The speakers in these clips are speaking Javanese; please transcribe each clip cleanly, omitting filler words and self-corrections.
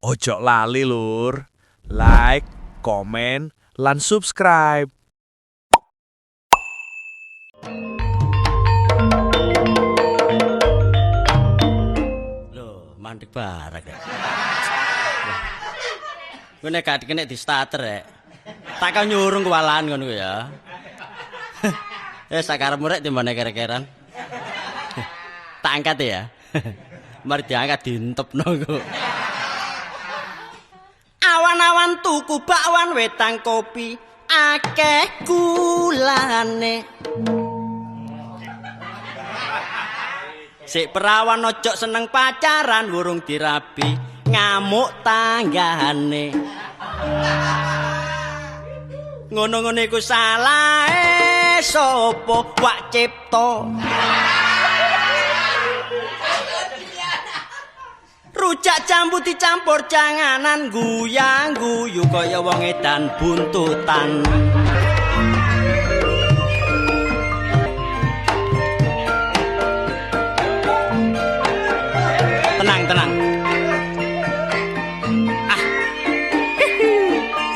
Ojo lali lur, like, komen, lan subscribe. Loh, mandek barek rek. Kowe nek gak dikenek di starter rek. Tak kau nyurung kewalahan ngono ku ya. Sakarepmu rek timbane kerekeran. Tak angkat ya. Mari diangkat dientepno kok. Awan-awan tuku bakwan wetang kopi akeh gulane. Sik perawan ojo seneng pacaran wurung dirabi ngamuk tanggane. Ngono-ngono iku salahe sapa wak cipta. Rujak jambu dicampur janganan guyang guyu kaya wong edan buntutan. Tenang, tenang. Ah.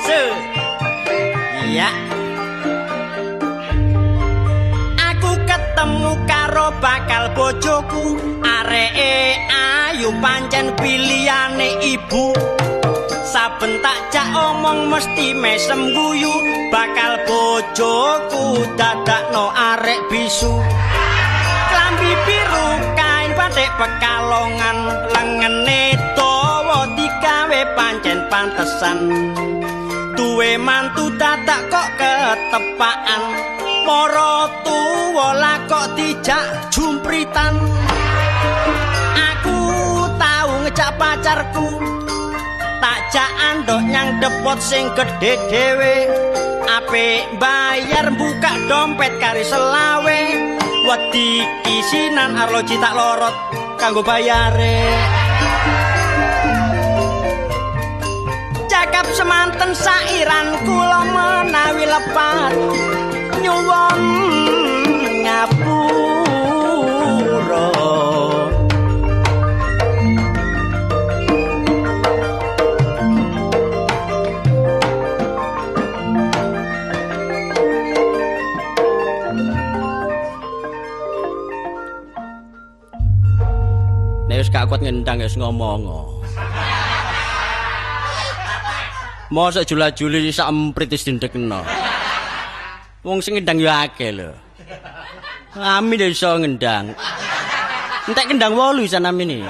Se. Iya. Aku ketemu karo bakal bojoku, areke ayu pancen pilihane ibu. Saben tak jak omong mesti mesem guyu, bakal bojoku dadakno arek bisu. Klambi biru kain batik pekalongan, lengene dawa digawe pancen pantesan. Duwe mantu dadak kok ketepaan, mara tuwa lah kok dijak jumpritan. Aku tau ngejak pacarku, tak jak andok nyang depot sing gedhe dhewe. Apik bayar buka dompet kari selawe, wedi kisinan arloji tak lorot kanggo bayare. Cakap semanten sairan kula menawi lepat nyuwun ngapura. Nek wis gak kuat ngendang wis ngomong. Mosok jula-juli sak emprit wis dindekno. Wong sing ngendang yo akeh lho. Amin ya iso ngendang. Entek kendang 8 isan amine.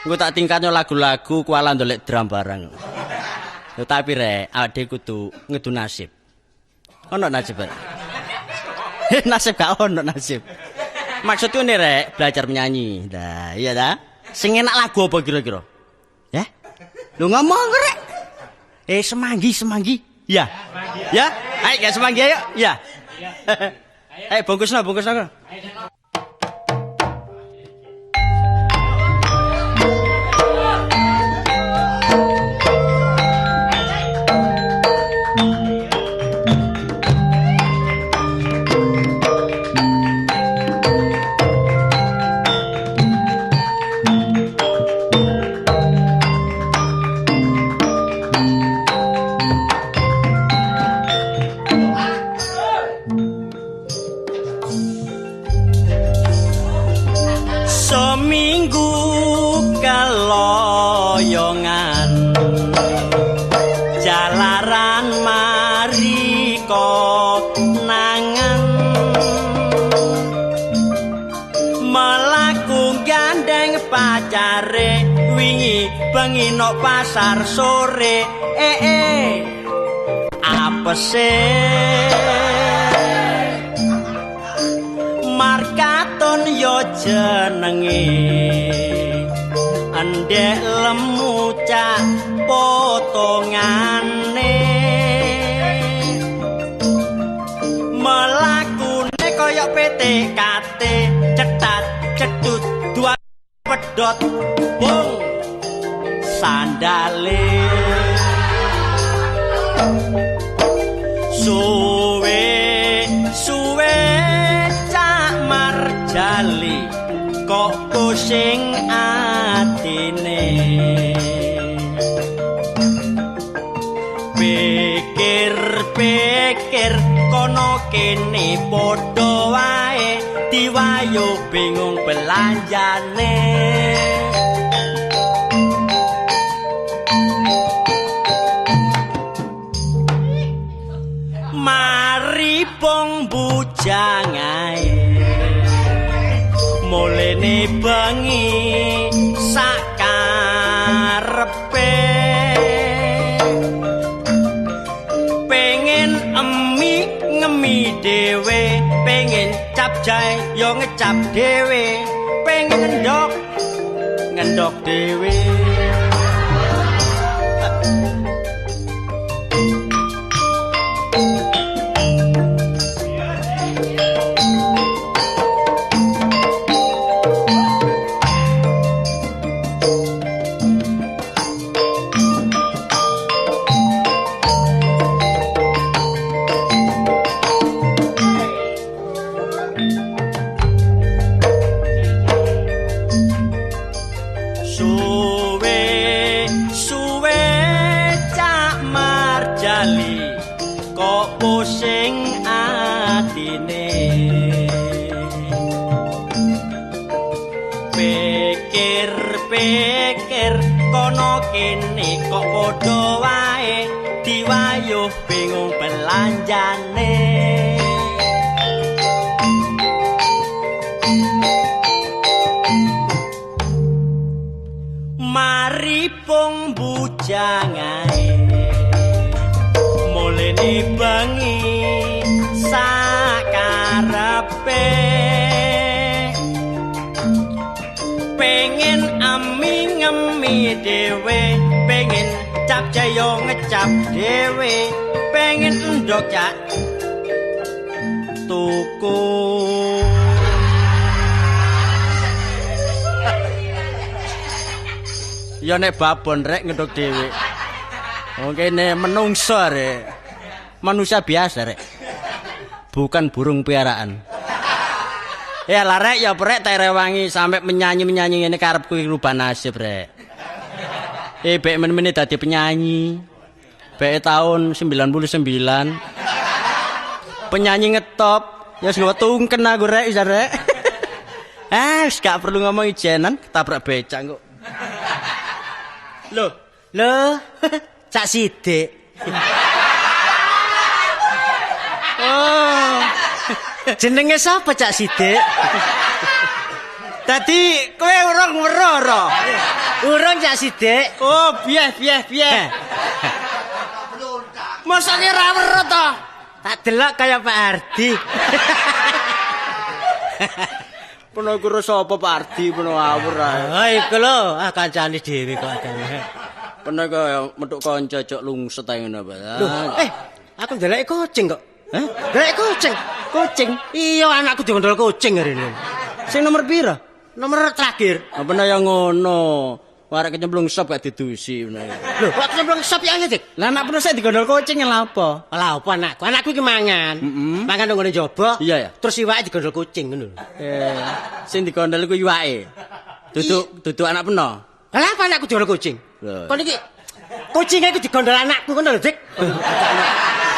Engko tak tingkatno lagu-lagu kuala ndolek drum barang. Lho tapi rek, awake dhewe kudu ngedu nasib. Ono nasib, Rek? Nasib gak ono nasib. Maksudku nih rek, belajar menyanyi. Nah, iya ta? Sing enak lagu apa kira-kira? Ya? Lho ngomong rek. Semanggi, semanggi. Ya. Ya? Ayo gak semanggi ayo. Ya. Ayo bungkusno, bungkusno. Seminggu keloyongan jalaran mari konangan, melaku gandeng pacare wingi bengi nok pasar sore. Apese Markaton yo jenenge, endek lemu cak potongane, melakune koyok PTKT, cetat cedut dua pedot bung sandale. Suwe suwe cak marjali kok pusing atine. kene padha wae diwayo bingung belanjane. Mari pong bujang ae mulene bengi sakarepe pengen emi ngemi dhewe pengen capjay yo ngecap dhewe pengen ngendok ngendok dhewe. Pusing atine pikir-pikir kono kene kok padha wae diwayuh bingung belanjane. Mari pong bujang ae mulene bengi sakarepe pengen ami ngemi dhewe pengen capjay yo ngecap dhewe pengen endok cak tuku. Ya nek babon rek ngendok dhewe. Wong kene menungso rek. Manusia biasa rek. Bukan burung piaraan. Ya lah rek ya rek tak rewangi sampe menyanyi-menyanyi ngene karepku iki rubah nasib rek. Bek men-mene dadi penyanyi. Bek tahun 99. Penyanyi ngetop, ya wis nggawa tungken aku rek wis rek. Ah, wis gak perlu ngomong ijenan, ketabrak becak kok. Loh, loh, Cak Sidik. Oh. Jenenge sapa Cak Sidik? Dadi kowe urung weruh ora? Urung Cak Sidik. Oh, bieh bieh bieh. Mosok ora weruh to? Tak delok kaya Pak Ardi. Peno iku sapa Pak Ardi peno awur ae. Oh iku lho, ah kancane dhewe kok adane. Peno kaya metuk kanca cok lungset ae ngono apa. Lho, aku ndelok kucing kok. Hah? Ndelok kucing. Kucing? Iya, anakku digondol kucing hari ini. Sing nomor pira? Nomor terakhir. Apa ya ngono? Warek kecemplung sop gak didusi ngono. Lho, kok kecemplung sop ya Dik? Lah anak peno sik digondol kucing lha apa? Lah apa anakku? Anakku iki mangan. Mangan nang ngene njaba. Iya ya. Terus iwake digondol kucing ngono lho. Sing digondol iku iwake. Duduk anak peno. Lah apa anakku digondol kucing? Kon iki kucinge iku digondol anakku ngono lho, Dik.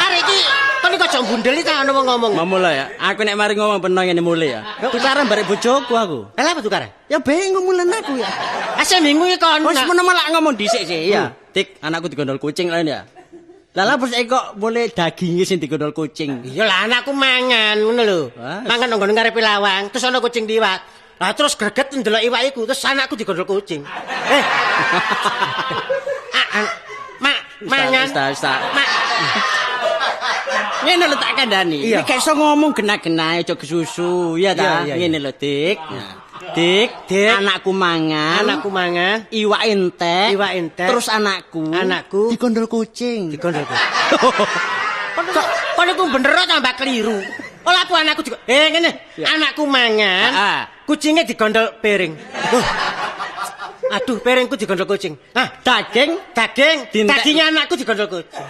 Arek iki kon iki aja mbundeli ta ana wong ngomong. Mamula ya. Aku nek mari ngomong peno ngene mule ya. Tukaran barek bojoku aku. Lah apa tukaran? Ya bingung mulen aku ya. Ase minggu iki kon. Wis menomo lak ngomong dhisik sih ya. Dik, anakku digondol kucing lho ya. Lah lha bos kok boleh daginge sing digondol kucing. Iya lah anakku mangan ngono lho. Mangan nang nggon ngarepe lawang, terus ana kucing liwat. Lah terus greget ndelok iwak iku, terus anakku digondol kucing. Mak, mangan. Mak. Ngene lho tak kandhani. Iki gak iso ngomong genah-genah aja kesusu, ya ta? Ngene lho, Dik. Dik, anakku mangan, iwak entek, terus anakku digondol kucing. Digondol kucing. Kon iku bener tambah keliru. Ora apa anakku ngene, anakku mangan, kucingnya digondol piring. Aduh, piringku digondol kucing. Nah, daging, dagingnya anakku digondol kucing.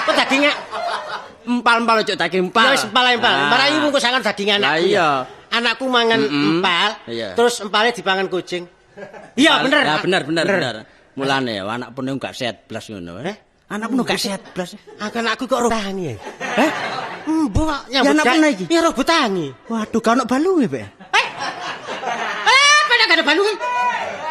Kok dagingnya empal-empal aja daging empal. Ya wis empal-empal. Marai bungkus sangan daging anakku. Lah iya. Anakku mangan empal, terus empalnya dipangan kucing. Iya, bener. Ya bener. Mulane ya anak pun gak sehat blas ngono. Anak pun gak sehat blas. Anakku kok rohani ya? Hah? Mbok Ya nyambut anak pernah iki? Ya robot tangi. Waduh, gak ono balunge, Bek. Pada gak ada balunge.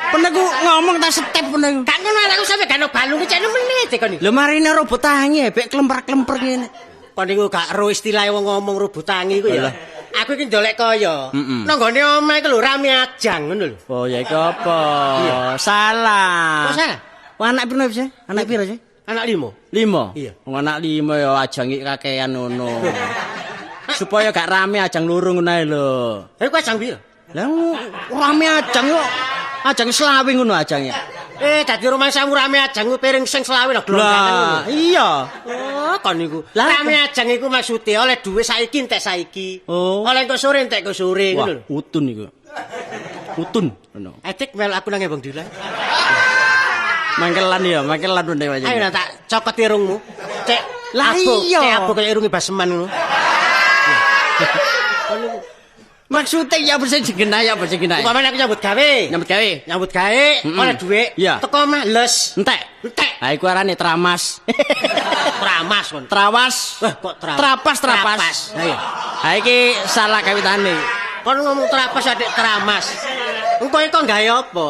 Pernah ku ngomong tak step pernah ku. Gak ngono anakku sampe gak ono balunge cek menit kon iki. Lho marine robot tangi, Bek, klemper-klemper ngene. Kon niku gak ero istilahe wong ngomong robot tangi iku ya. Aku iki ndolek kaya. Nang nggone omah iku lho rame ajang ngono lho. Oh, ya iku apa? Salah. Kok salah? Wah, anak piro sih? Anak piro sih? Anak 5. 5? Iya. Wong anak 5 ya ajang iki kakean ngono. Supaya gak rame ajang loro ngono ae lho. Lha iku ajang piro? Lah rame ajang kok. Ajang selawe ngono ajange. Dadi rumangsamu rame ajang ku piring sing selawe lho glonggangan ngono. Lah, iya. Oh, kon niku. Lah, Rame ajang iku maksude oleh dhuwit saiki entek saiki. Oh. Oleh engko sore entek engko sore Wah, ngono lho. utun iku. Utun ngono. Edik mel aku nang Embong Dila. Mangkelan ya, mangkelan ngene wae. Ayo nah, tak cokot irungmu. Cek Lah iya. Cek abu kaya irunge baseman ngono. Maksudnya ya apa sing digenah ya apa sing digenah. Umpamane aku nyambut gawe. Nyambut gawe. Nyambut gawe oleh dhuwit teko omah les. Entek. Entek. Ha iku arane tramas. Tramas kon. Trawas. Wah, kok trawas. Trapas, trapas. Ha iya. Ha iki salah kawitane. Kon ngomong trapas adik tramas. Engko iku gawe apa?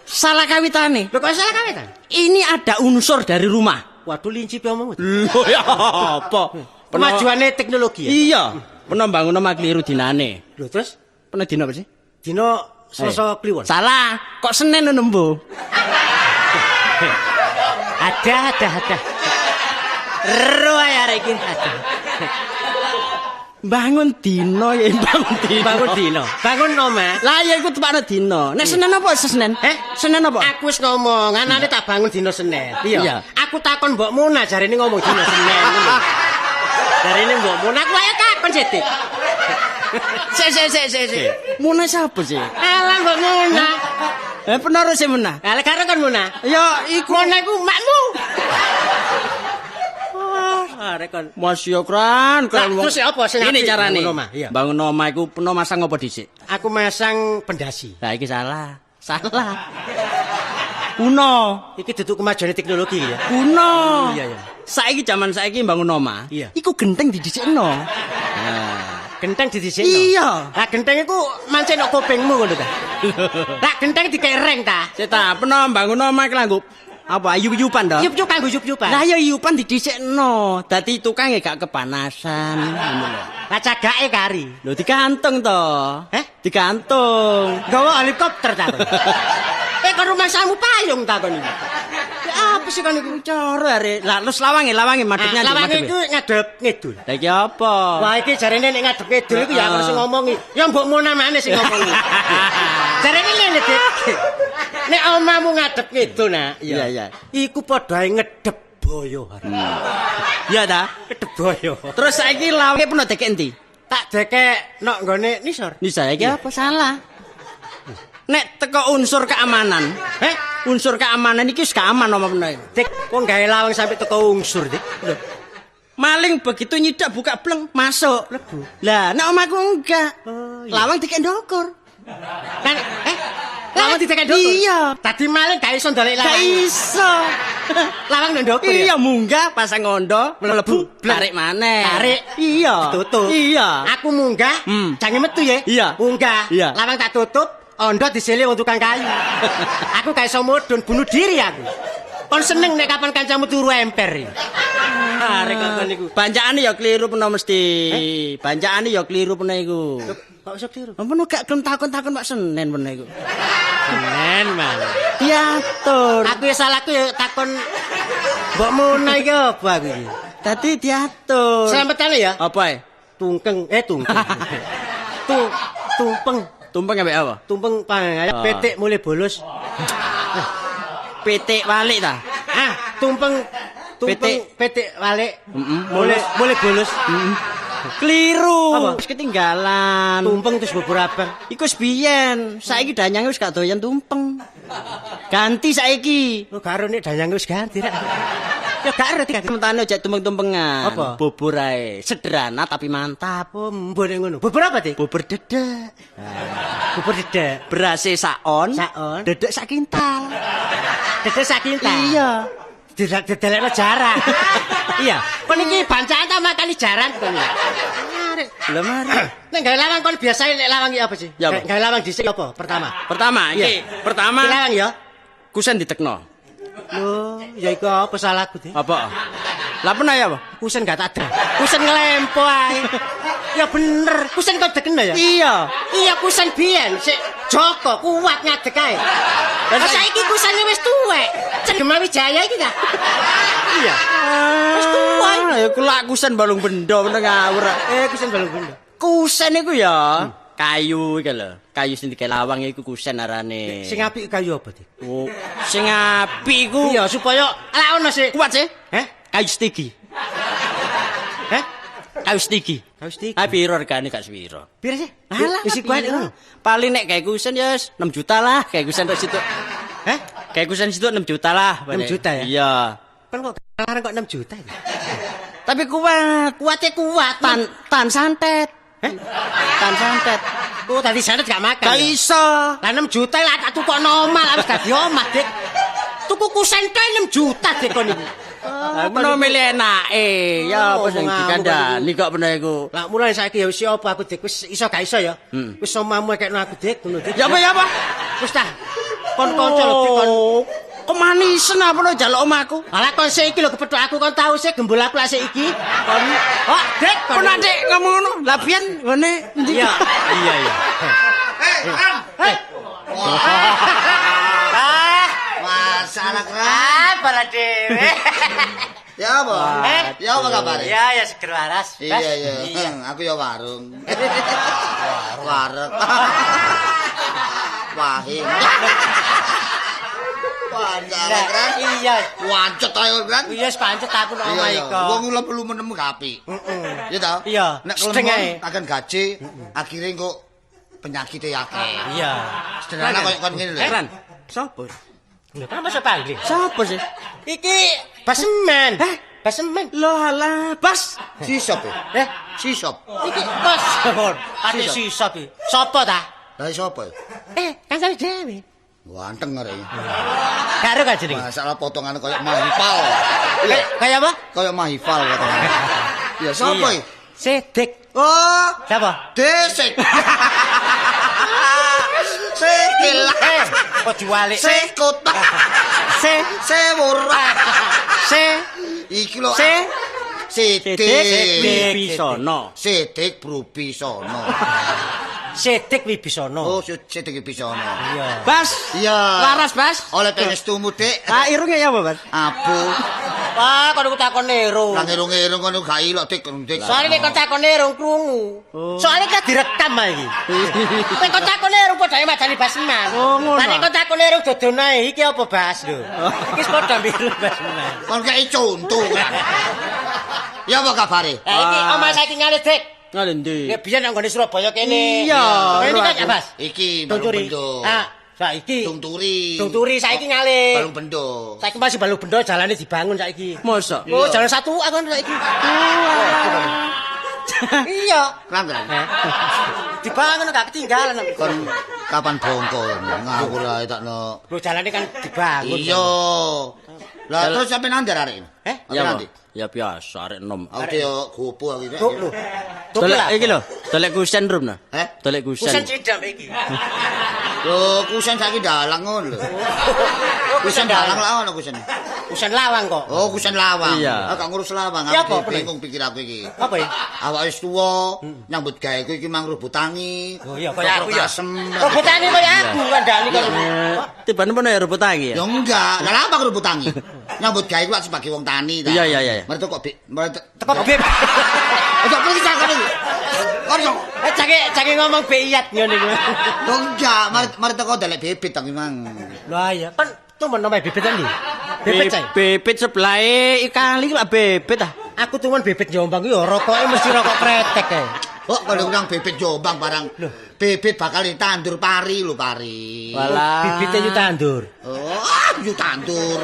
Salah kawitane. Lho kok salah kawitan? Ini ada unsur dari rumah. Waduh linci pe omong. Lho ya apa? Kemajuane teknologi ya. Iya. Pernah bangun omah keliru dinane. Lho terus Pernah dina apa sih? dina Selasa Kliwon. Salah. Kok Senin ngono mbo? Ada. Ero ae arek iki. Ada. Bangun dina ya bangun dina. Bangun dina. Bangun omah. Lah ya iku tepakno dina. Nek Senin apa Senin? Senin apa? Aku wis ngomong, anane tak bangun dina Senin. Iya. Aku takon mbok Muna jarene ngomong dina Senin ngono. Jarene mbok Muna aku ayo takon sithik. Sik. Muna sapa sih? Alah mbok Muna. Penaruh sih Muna. Lah karo kon Muna. Ya iku Muna iku makmu. Wah, arek kon. Mas yo kran, Lah, terus ya apa sing Ini apik carane. bangun omah, iya. Bangun omah iku peno masang apa dhisik? Aku masang pendasi. Lah iki salah. Salah. Kuno. Iki duduk kemajuane teknologi ya. Kuno. Iya, iya. Saiki jaman saiki bangun omah, Iya. iku genteng didhisikno. Nah. Genteng didhisikno. Iya. Lah genteng iku mancing nok kupingmu ngono ta. Lah genteng dikek reng ta. Sik ta, peno bangun omah iki langgo apa yup-yupan to? Yup-yup kanggo yup-yupan. Lah ya yupan didhisikno. Dadi tukange gak kepanasan ngono lho. Lah cagake kari. Lho digantung to. Eh? Digantung. Gawa helikopter ta kon. Kon rumangsamu payung ta kon iki. Ya apa sih kon iku? Cara arek. Lah terus lawange, lawange madhepnya ndi Lawange madhepe? iku ngadep ngidul. Lah iki apa? Wah iki jarene nek ngadep ngidul iku ya aku sing ngomongi. Ya mbok Muna maneh sing ngomongi. Jarene ngene, Dik. Nek omamu ngadep ngidul nak, Iya, iya. Iku padha ae ngedep boyo. Iya ta? Ngedep boyo. Terus saiki lawange peno dekek endi? Tak dekek nok nggone nisor. Nisa iki apa salah? Nek teko unsur keamanan, unsur keamanan iki wis gak aman apa peno. Dik, wong gawe lawang sampe teko unsur, Dik. Lho. Maling begitu nyidak buka bleng masuk. Mlebu. Lah nek omahku enggak. Oh, iya. Lawang dikek ndokur. Kan lawang didekek ndokur. Iya. Dadi maling gak iso ndolek lawang. Gak iso. Lawang nang ndokur ya? Iya munggah pasang ondo mlebu bleng. tarik maneh. Tarik. Iya. Ditutup. Iya. Aku munggah, jange metu ya. Iya. Munggah. Iya. Lawang tak tutup, ondo disele wong tukang kayu. Aku gak iso mudhun, bunuh diri aku. Kon seneng nek kapan kancamu turu emper. Arek kok niku. Bancakane ya keliru peno mesti. Bancakane ya keliru peno iku. Kok iso keliru? Peno gak gelem takon-takon Pak Senen peno iku. Senen malah. Diatur. Aku ya salahku ya takon mbok Muna iki apa aku iki. Dadi diatur. Slametane ya. Apa e? Tungkeng, tungkeng. Tumpeng. Tumpeng ambek apa? Tumpeng pangayak petik mulai bolos. Petik walik ta? Ah, tumpeng petik walik. Mulai bolos. Keliru. Apa? Wis ketinggalan. Tumpeng terus bubur abang. Iku wis biyen. Saiki danyange wis gak doyan tumpeng. Ganti saiki. Oh, gak ero nek danyange wis ganti rek. Ya gak ero diganti. Sementane aja tumpeng-tumpengan. Apa? Bubur ae. Sederhana tapi mantap. Oh, mbok nek ngono. Bubur apa, Dik? Bubur dedek. Bubur dedek. Berase saon, Saon. Dedek sak kintal. Dedek sak kintal. Iya. Didelekno jaran. Iya, kon iki bancaan ta makani jaran kon. Arek. Lah mari. Nek gawe lawang kon biasa nek lawang iki apa sih? Gawe lawang dhisik apa pertama? Pertama iki, pertama. Lawang ya. Kusen ditekno. Lho, ya iku apa salahku, Dik? Apa? Lah pernah ya apa? Kusen gak tak ada. Kusen ngelempo ae. Ya bener, kusen kok dekno ya? Iya. Iya kusen biyen sik Joko kuat ngadeg ae. Lah saiki kusene wis tuwek. Cendema Wijaya iki ta? Iya. Wis tuwa. Ya kulak kusen balung bendo meneng ngawur. Kusen balung bendo. Kusen iku ya kayu iki lho. Kayu sing digawe lawang iku kusen arane. Sing apik kayu apa, Dik? Oh, sing apik iku. Iya, supaya lak ono sik. Kuat sih. Heh? Kayu stigi. Heh? Kayu stigi. Kayu stigi. Ha piro regane gak sepiro? Piro sih? Alah, isi kuat ngono. Paling nek gawe kusen ya 6 juta lah, gawe kusen tok situ. Heh? Gawe kusen situ 6 juta lah. 6 juta ya? Iya. Kan kok larang kok 6 juta ya? Tapi kuat. Kuatnya kuat. Tan santet. Heh? Tan santet. Oh, tadi santet gak makan. Gak iso. Lah 6 juta lah tak tukokno omah, lah wis dadi omah, Dik. Tuku kusen kae 6 juta Dik kon iki. Lah menawa milih enake, ya apa sing dikandani kok bener iku. Lah mulai saiki ya wis apa aku Dik, wis iso gak iso ya. Wis omahmu kekno aku Dik, ngono Dik. Ya apa ya apa? Wis ta. Kon kanca lho Dik kon. Kemanisen apa lho njaluk omahku? Alah kon sik iki lho kepethuk aku kon tau sik gembul aku lak sik iki. Kon oh Dik kon Dik ngomong ngono. Lah biyen ngene endi? Iya, iya iya. Hei, Ah, masalah keran para dhewe. Ya apa? Ya apa kabare? Ya ya seger waras. Iya iya, aku ya warung. Wareg. Wahing. Masalah keran. Iya. Pancet ae keran. Iya wis pancet aku nang omah iko. Wong perlu menemu gak apik. Heeh. Iya ta? Iya. Nek kelem akan gaji, akhire engko penyakite akeh. Iya. Sederhana koyo kon ngene lho. Keran. Sopo? Lho, kenapa iso panggil? Sopo sih? Iki Basemen. Heh? Basemen. Loh alah, Bas. Sisop. Eh, sisop. Iki bos. Ate sisop iki. Sopo ta? Lah sapa? Kancane dhewe. Ganteng arek iki. Karo kan jenenge. Masalah potongane koyo Mahipal. Kaya apa? Koyo Mahipal potongane. Ya sapa iki? Sedik. Oh, siapa? Desik. Sikil. Kok diwalik? Sekot. Se sewur. Se iki lho. Se Sedik Wibisono. Sedik Brubisono. Sedik Wibisono. Oh, Sedik Wibisono. Iya. Bas. Iya. Laras, Bas. Oleh pengestumu, Dik. Ah, irunge ya apa, Bas? Abu. Wah, kon iku takon nero. Lah ngerung-ngerung kono gak ilok, Dik. Dik. Soale nek kon takon nero krungu. Soale kan direkam ae iki. Nek kon takon nero padha madani Basman. Oh, ngono. Lah nek kon takon nero dodono ae iki apa, Bas lho. Iki wis padha miru Basman. Kon kei conto kan. Ya apa kabare? Lah iki omah saiki ngale, Dik. Ngale ndi? Nek biyen nang nggone Surabaya kene. Iya. Ini kan, Bas. Iki Balung Bendo. Ah, saiki Tungturi. Tungturi saiki ngale. Balung Bendo. Saiki masih Balung Bendo jalane dibangun saiki. Mosok. Oh, jalan satu aku saiki. Iya. Kran-kran. Dibangun gak ketinggalan. Kon kapan bongko ngawur ae takno. Lho jalane kan dibangun. Iya. Lah terus sampe nang arek ini? Eh? Ya nanti. Ya biasa arek enom. Aku yo gopo aku iki. Lho. Dolek iki lho, dolek kusen rum nah. Eh? Dolek kusen. Kusen cedhak iki. Lho, kusen saiki dalang ngono lho. Kusen dalang lak ono kusen. Kusen lawang kok. Oh, kusen lawang. Iya. Aku gak ngurus lawang, aku bingung pikir aku iki. Apa ya? Awak wis tuwa, nyambut gawe ku iki mang rubutangi. Oh iya, kaya aku ya. Rubutangi kaya aku kandhani kok. Tibane peno ya rubutangi ya? Ya enggak, lha apa rubutangi? Nyambut gawe ku lak sebagai wong tani ta. Iya iya iya. Mereka kok teko beb. Ojo pergi cakep iki. Kon yo cake ngomong beyat ngene iku. Lho enggak, mari teko delek bebet ta mang. Lah iya, kon tumen omahe bebet endi? Bebet cah. Bebet sebelahe kali lak bebet ah. Aku tumen bebet Jombang ku ya rokoke mesti rokok kretek kae. Kok kalau nang bebet Jombang barang. Bebet bakal ditandur pari lho pari. Walah. Bibite yo tandur. Oh, yo tandur.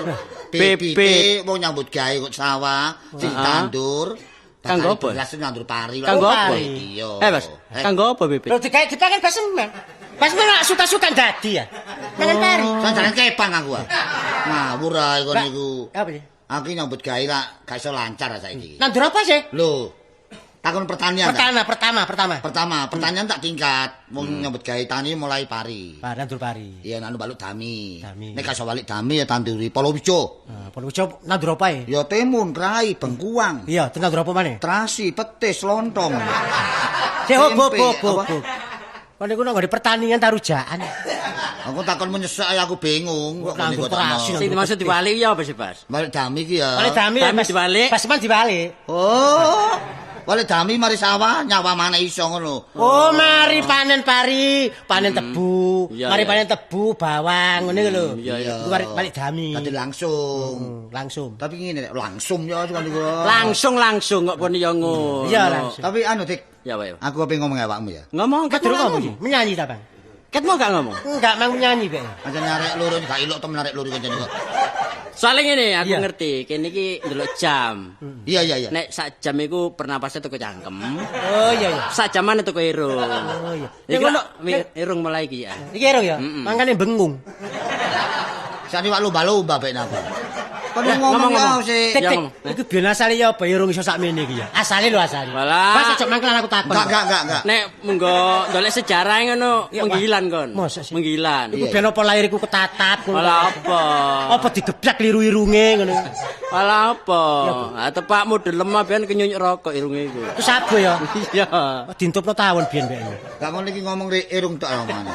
Bebite wong nyambut gawe kok sawah sing tandur. Kanggo apa? Beras nandur pari. Kanggo apa? Iya. Eh, Mas, kanggo apa bebet? Lho digawe dipangan Basman. Basman lak suka-suka dadi ya. Mangan pari. Jangan kepang aku ah. Ngawur ae kon niku. Apa sih? Aku nyambut gawe lak gak iso lancar saiki. Nandur apa sih? Lho, takon pertanian. Pertama. Pertama, pertanian tak tingkat. Wong nyambut gawe tani mulai pari. Nandur pari. Iya, nandur baluk dami. Nek gak iso balik dami ya tanduri palawija. Palawija nandur apa e? Ya timun, rai, bengkuang. Iya, nandur apa maneh? Terasi, petis, lontong. Sik hop. Kon niku nang pertanian tarujaan. Aku takon menyesek aku bingung kok nandur terasi. Sing dimaksud diwalik ya apa sih, Bas? Balik dami iki ya. Balik dami diwalik. Bas man diwalik. Oh. Balik dami mari sawah nyawa mana iso ngono. Oh, mari panen pari, panen tebu, mari panen tebu, bawang ngene lho. Iya. Iku balik dami. Dadi langsung. Langsung. Tapi ngene langsung ya cuma niku. Langsung kok pun ya ngono. Iya, langsung. Tapi anu Dik. Ya, Pak. Aku pengen ngomong awakmu ya. Ngomong ket ngomong. Menyanyi ta, Bang? Ket mau gak ngomong? Enggak mau menyanyi, Bang. Aja nyarek loro gak ilok temen arek loro kancane kok. Soale ngene, aku ngerti, kene iki ndelok jam. Iya. Nek sak jam iku pernapase teko cangkem. Oh iya. Sak jamane teko irung. Oh iya. Iki ngono irung mulai iki ya. Iki irung ya? Mangkane bengung. Sani wak lomba-lomba ben apa? Kon ngomong ya sik. Iku biyen asale ya apa irung iso sakmene iki ya. Asale lho asale. Mas aja mangkel aku takon. Enggak. Nek munggo ndolek sejarah ngono menggilan kon. Menggilan. Iku biyen apa lahir iku ketatap ngono. Lah apa? Apa digebrak liru irunge ngono. Lah apa? Ha tepak model lemah biyen kenyunyuk rokok irunge iku. Iku sabu ya. Iya. Dintupno tawon biyen mbek. Gak ngono iki ngomong irung tok omongane.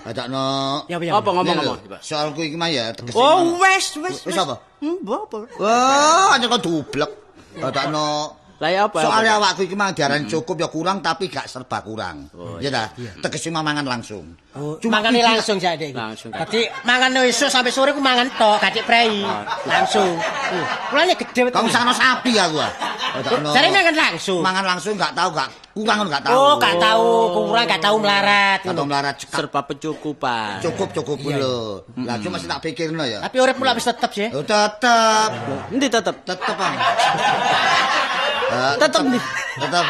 Adakno. Apa ngomong-ngomong? Soalku iki mah ya tegese. Oh wes. Wis apa? Mbok apa? Wah, aja kok dublek. Dadakno. Lah ya apa? Soale awakku iki mang diarani cukup ya kurang tapi gak serba kurang. Ya ta? Tegese mangan langsung. Cuma mangane langsung saiki iki. Dadi mangan esuk sampai sore ku mangan tok, gak prei. Langsung. Kulane gedhe wetenge. Kok sakno sapi aku ah. Dadakno. Jare mangan langsung. Mangan langsung gak tau gak kurang gak tau. Oh, gak tau kurang, gak tau melarat. Gak tau melarat. Serba pencukupan. Cukup lho. Lah cuma masih tak pikirno ya. Tapi uripmu lak wis tetep sih. Oh, tetep. Endi tetep? Tetep ah. Tetep nih. Tetep.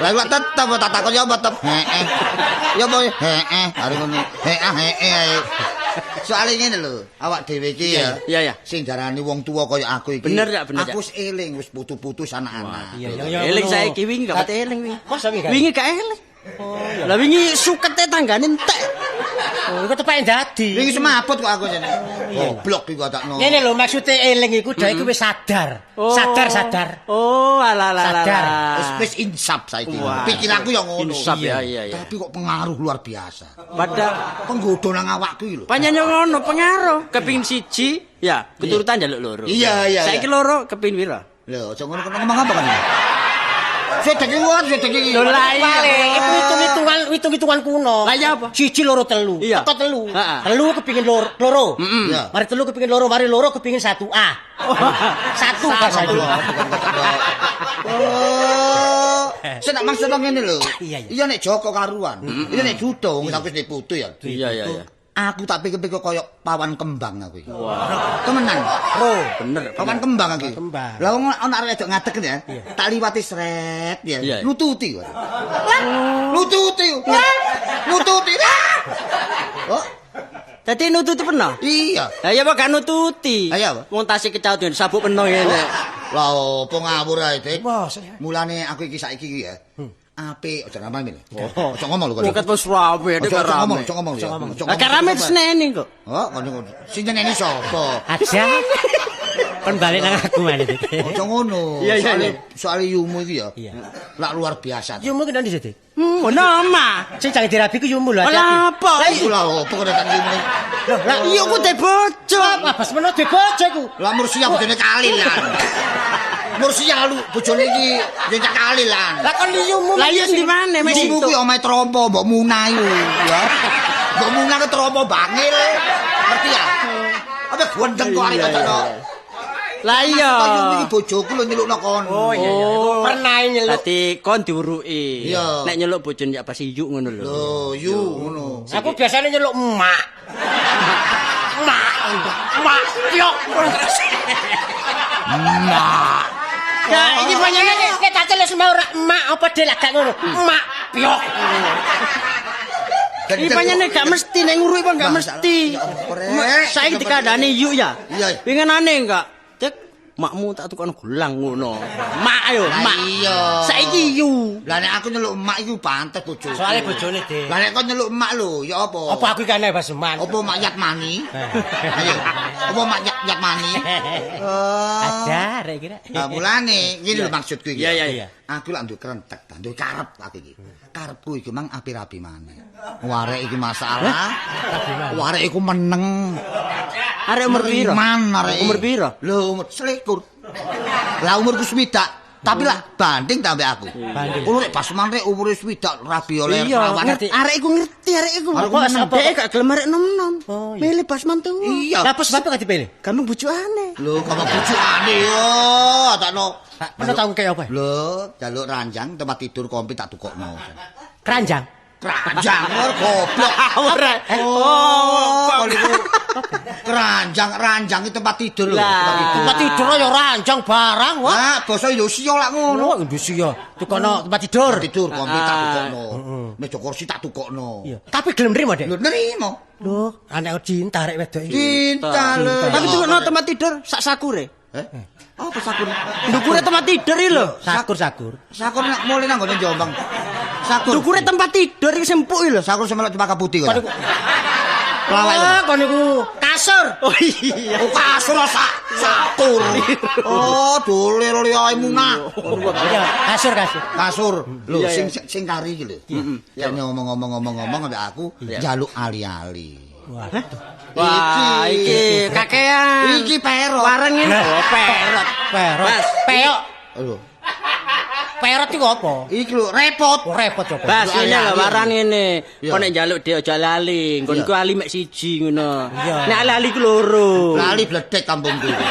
Lah kok tetep tak takon ya apa tetep. Heeh. Ya apa heeh, arep ngono. Heeh heeh. Soale ngene lho, awak dhewe iki ya. Iya. Sing darani wong tuwa kaya aku iki. Bener ya, bener. Aku wis eling wis putu-putu anak-anak. Iya. Eling saiki wingi gak pati eling wingi. Masa wingi? Wingi gak eling. Oh iya. Lah wingi sukete tanggane entek. Oh, iku tepake dadi. Wingi semaput kok aku jane. Goblok iku atakno. Ngene lho maksude eling iku dhek iku wis sadar. Sadar. Oh, alah. Sadar. Wis insaf saiki. Pikiranku ya ngono. Insaf ya, iya. Tapi kok pengaruh luar biasa. Padahal penggodho nang awakku iki lho. Pancen yo ngono pengaruh. Kepingin siji, ya, keturutan njaluk loro. Iya. Saiki loro kepingin pira? Lho, aja ngono ngomong apa kan? Sedek iki wae sedek iki. Lho lah iya. Iku hitung-hitungan kuno. Lah iya apa? 1 2 3. Teko 3. Telu kepingin loro. Mari telu kepingin loro, mari loro kepingin 1A. Satu bahasa iki. Oh. Sing tak maksud ngene lho. Iya nek Joko karuan. Iya nek Judo wong aku wis putu ya. Iya. Aku tak pikir-pikir koyo pawan kembang aku iki. Wah. Temenan. Ro, bener. Pawan kembang aku. Lah wong ana arek wedok ngadeg ya. Tak liwati sret ya. Nututi. Nututi. Nututi. Oh. Dadi nututi peno? Iya. Lah ya apa gak nututi? Lah ya apa? Wong tasih kecaut ben sabuk peno ngene. Lah opo ngawur ae, Dik. Mulane aku iki saiki iki ya. Apik, aja rame lho. Aja ngomong lho kok. Muket wis rame, nek rame. Aja ngomong lho. Lah gak rame seneni kok. Oh, ngono. Sing nyeneni sapa? Aja. Kon balik nang aku maneh. Aja ngono. Soale yumu iki ya. Lak luar biasa. Yumu ki nang ndi, Dik? Ngono omah. Sing jange dirabi ku yumu lho. Lah apa? Lah iku lha opo kok datang yumu. Lho, lah iya ku de bojo. Apa semeno de bojo iku? Lah mursiah bojone kalilan. Mursiah lu bojone iki yo cak kalilan. Lah kon yumu. Lah iya ndi maneh Yumu kuwi omahe trompo mbok munah iku ya. Mbok munah ke trompo bangil. Ngerti ya? Apa gondeng kok arek kok. Lah iya. Yumu iki bojoku lho nyelukno kon. Oh iya iya. Pernah nyeluk. Dadi kon diuruki. Nek nyeluk bojone ya pasti yuk ngono lho. Lho, yu ngono. Aku biasane nyeluk emak. Emak. Emak piok. Emak. Ya iki pancene nek tak celuk semua ora emak apa dhek lak gak ngono. Emak piok. Iki pancene gak mesti nek nguruki apa gak mesti. Saiki dikandani yuk ya. Iya. Winginane enggak. Cek Makmu tak tukokno gelang ngono. Mak ayo, mak. Iya. Saiki yu. Lah nek aku nyeluk emak iku pantes bojoku. Soale bojone, Dik. Lah nek kon nyeluk emak lho, ya apa? Apa aku iki aneh Basman? Apa mak Yatmani? Ayo. Apa mak Yatmani? Oh. Ada rek kira. Lah mulane ngene lho maksudku iki. Iya, iya. Aku lak duwe krentek, duwe karep aku iki. Karepku iki mang api rabi maneh. Warek iki masalah. Warek iku meneng. Arek umur piro? Umur piro? Lho umur 21. Lah umurku 60. Tapi lah banding ta ambek aku. Banding. Kulo nek Basman rek umure 60 rabi oleh Iya, rawan. arek iku ngerti arek iku. Kok dhek gak gelem arek nom-nom. Milih Basman tuwa. Iya. Lah apa sebab kok dipilih? Gampang bojokane. Lho, gampang bojokane yo, takno. Pernah tau kaya apa? Lho, jaluk ranjang tempat tidur komplit tak tukokno. Keranjang. Keranjang goblok. Ora. Oh, iku keranjang, ranjang itu tempat tidur lho, tempat tidur. Tempat tidur ya ranjang barang, wah. Lah, basa Indonesia lak ngono. Oh, Indonesia. Tukono tempat tidur. Tempat tidur komplit tak tukokno. Meja kursi tak tukokno. Iya. Tapi gelem nrimo, Dek? Lho, nrimo. Lho, anak cinta arek wedok iki. Cinta lho. Tapi tukokno tempat tidur sak sakure. Apa sakur? Ndukure tempat tidur iki lho. Sakur-sakur. Sakur nek mulih nang nggone Jombang. Sakur. Ndukure tempat tidur iki sempuk iki lho. Sakur semelok cempaka putih kok. Pelawak iku. Kon niku kasur. Oh iya. Oh kasur sakur. Oh, dolir liyae munah. Iya, kasur kasur. Kasur. Lho sing sing kari iki lho. Heeh. Ngomong-ngomong ambek aku njaluk ali-ali. Waduh. Wah, iki kakean. Iki perot. Wareng ngene. Oh, perot. Perot. Peok. Lho. Perot iku apa? Iki lho repot. Oh, repot apa? Bas ngene lho waran ngene. Kon nek njaluk dhek aja lali. Nggon iku ali mek siji ngono. Nek ali-ali ku loro. Lali bledek kampungku iki.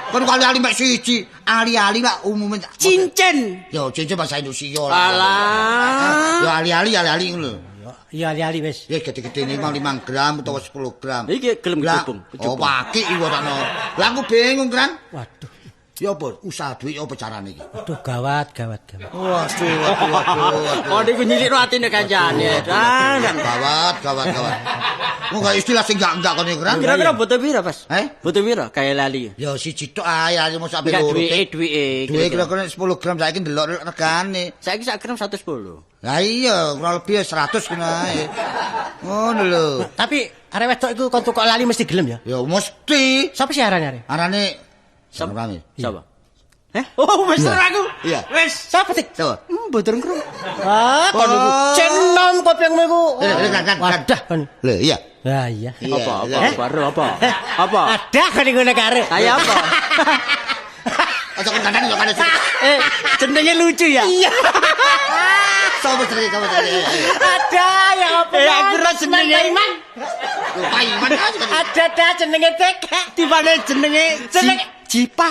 Kon kali ali mek siji, ali-ali lak umume cincin. Yo cincin bahasa Indonesia lah. Alah. Yo ali-ali ali-ali ngono lho. Iya ali-ali wis. Ya gede-gedene 5 gram utawa 10 gram. Iki gelem kejubung. Oh pakik iki takno. Lah aku bingung, Kran. Waduh. Ya apa usaha duit apa carane iki? Waduh gawat gawat gawat. Waduh waduh waduh. Oh niku nyilikno atine kancane. Gawat gawat gawat. Wong gak istilah sing enggak-enggak kon iku, Kran. Kira-kira butuh piro, Mas? Butuh piro kaya lali? Ya siji tok ae, ae mosok ape loro. Duwe-duwe. Duwe kira-kira 10 gram saiki ndelok regane. Saiki sak gram 110. Lah iya, kurang lebih 100 ngono ae. Ngono lho. Tapi arek wedok iku kon tukok lali mesti gelem ya? Ya mesti. Sapa sih arane arek? Arane sapa? Sapa? Oh, wis aku. Iya. Wis. Sapa sih? Sapa? Mboten krungu. Ah, kon iku cenom kopengmu iku. Wadah kon. Lho, iya. Lah iya. Apa apa baru apa? Apa? Ada kon iku nek arek. Kaya apa? Aja kon kandhane yo kandhane. Jenenge lucu ya? Iya. Sapa jenenge sapa jenenge? Ada ya apa? Aku ora jenenge Paiman. Paiman. Ada dah jenenge Tek. Dibane jenenge jenenge Jipa.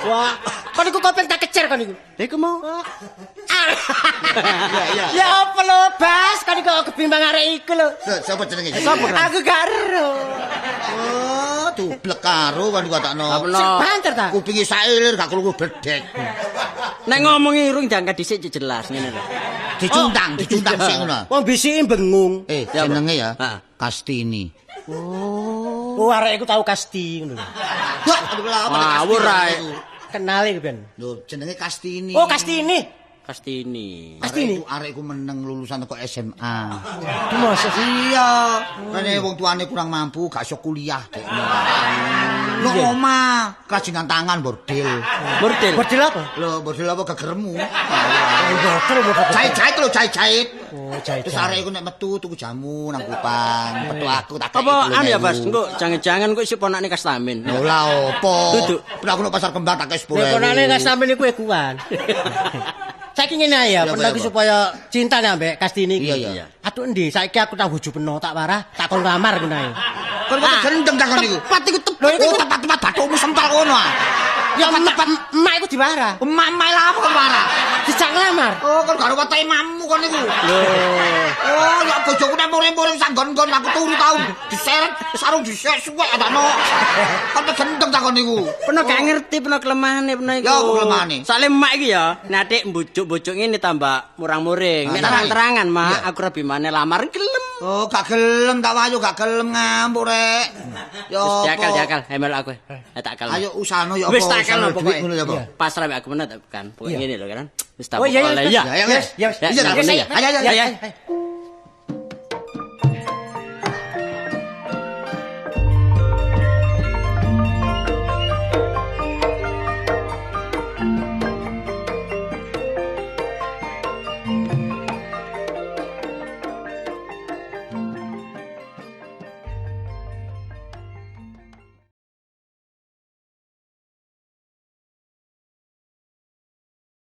Wah, kon iku kopeng tak kecer kon iku. Lha iku mau. Iya, Ya apa lho, Bas? Kon iku kebimbang arek iku lho. Sapa jenenge? Sapa? Aku gak ero. Oh, dublek karo kon iku takno. Sing banter ta? Kupinge sailir gak krungu bledek. Nek ngomongi urung diangkat dhisik jelas ngene lho. Dicuntang, dicuntang sik ngono. Wong bisike bengung. Jenenge ya Kastini. Oh, arek iku tau kasti ngono lho. Wah, ngawur ae. Kenal iki ben. Lho, jenenge Kastini. Oh, Kastini. Kastini. Kastini. Arek iku meneng lulusan teko SMA. Waduh, masa iya. Kene wong tuane kurang mampu, gak iso kuliah dekne. Nang omah, kerajinan tangan bordil. Bordil. Bordil apa? Lho, bordil apa gegermu? Bordil bordil. Jahit-jahit lho, jahit-jahit. Oh, jahit. Terus arek iku nek metu tuku jamu nang Kupang, metu aku tak kei. Apa anu ya, Bas? Engko jangan-jangan kok isih ponakne Kastamin. Lho lah opo? Duduk. Aku nang pasar kembang tak kei 10.000. Nek ponakne Kastamin iku ekuan. Saiki ngene ae ya, penting supaya cinta ambek Kastini iki. Iya, iya. Aduh endi saiki aku tak bojo peno, tak warah, tak kon lamar ngono ae. Kon kok gendeng takon niku. Tepat iku tepat. Lho iku tepat-tepat bathukmu sempal kono ah. Ya tepat emak iku diwarah. Emak-emak lha apa kon warah? Dijak nglamar. Oh, kon karo weteke emakmu. kon niku. Lho. Oh, ya bojoku nek muring-muring sak nggon-nggon aku turu tau diseret sarung disek suwek adakno. Kon gendeng takon niku. Peno gak ngerti peno kelemahane peno iku. Ya, apa kelemahane? Soale mak iki ya, nek atik mbujuk-mbujuk ngene tambah murang-muring. Nek Ah, terang-terangan, Mak, Iya. aku rabi maneh lamar gelem. Oh, gak gelem tak wayu gak gelem ngamuk rek. Ya Wis apa? diakal diakal, emel aku. Eh tak akal. Ayo usahano ya apa? Wis tak akal usahano pokoke. duit ngono ya apa? Pasrah mek aku meneh tak bukan. Pokoke ngene lho kan. Wis tak Oh, iya, iya, oleh wis. ya. Ya, ya, wis. Ya, wis. Ya, Iya, ya, ya, ya. Ayo, ayo, ayo.